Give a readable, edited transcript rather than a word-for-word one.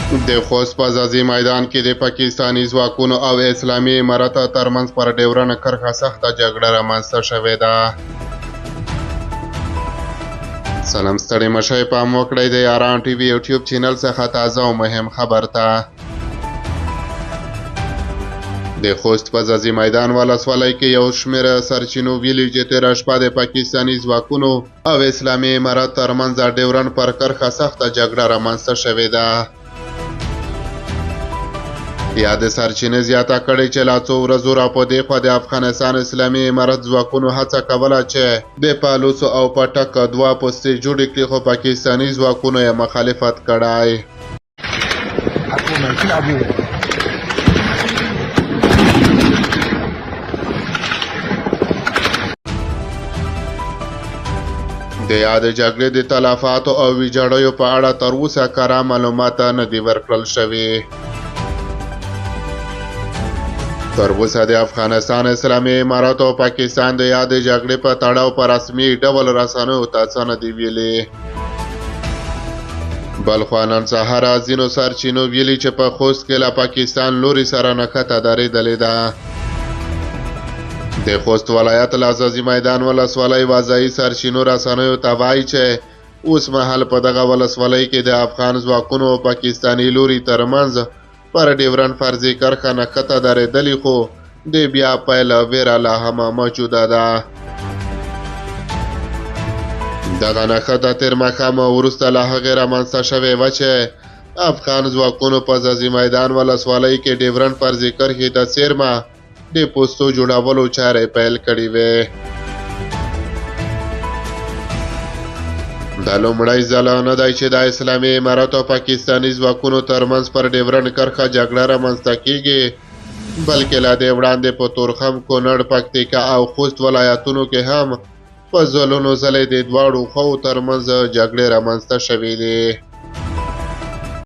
د خوست په ځاځي میدان کې د پاکستاني ځواکونو او اسلامي امارت ترمنځ پر ډیورنډ کرښه سخته جګړه رامنځته شوې ده. سلام ستړي مشئ، پام وکړئ د یاران ټي وي یوټیوب چینل څخه تازه او مهم خبر ته. د خوست په ځاځي میدان ولسوالۍ کې یو شمېر سرچینو ویلي چې تېره شپه د پاکستاني ځواکونو او اسلامي امارت ترمنځ د ډیورنډ پر کرښه سخته جګړه رامنځته شوې ده. یادې سرچینې زیاته کړې چې له څو ورځو را په دېخوا د افغانستان اسلامي امارت ځواکونو هڅه کوله چې د پالوسو او پټک دوه پوستې جوړې کړي، خو پاکستاني ځواکونو یې مخالفت کړی. د یادې جګړې د تلفاتو او ویجاړیو په اړه تر اوسه کره معلومات نه دي ورکړل شوي. تر اوسه د افغانستان اسلامي امارت او پاکستان د یادې جګړې په تړاو په رسمي ډول رسنیو ته څه نه دي ویلي. بلخوا نن سهار ځینو سرچینو ویلي چې په خوست کې له پاکستان لوري سره نښته درېدلې ده. د خوست ولایت له ځاځي میدان ولسوالۍ وضعي سرچینو رسنیو ته وایي چې اوس مهال په دغه ولسوالۍ کې د افغان ځواکونو او پاکستاني لوري ترمنځ پر ډیورنډ فرضي کرښه نښته درېدلې، خو د بیا پیل ویره لا هم موجوده ده. دغه نښته تېر ماښام وروسته له هغې رامنځته شوې وه چې افغان ځواکونو په ځاځي میدان ولسوالۍ کې ډیورنډ فرضي کرښې ته څېرمه د پوستو جوړولو چارې پیل کړې وې. دا لومړی ځل نه دی چې د اسلامي امارت او پاکستاني ځواکونو ترمنځ پر ډیورنډ کرښه جګړه رامنځته کیږي، بلکې له دې وړاندې په تورخم، کونړ، پکتیکا او خوست ولایتونو کې هم په ځلونو ځلې د دواړو خواوو ترمنځ جګړې رامنځته شوې دي.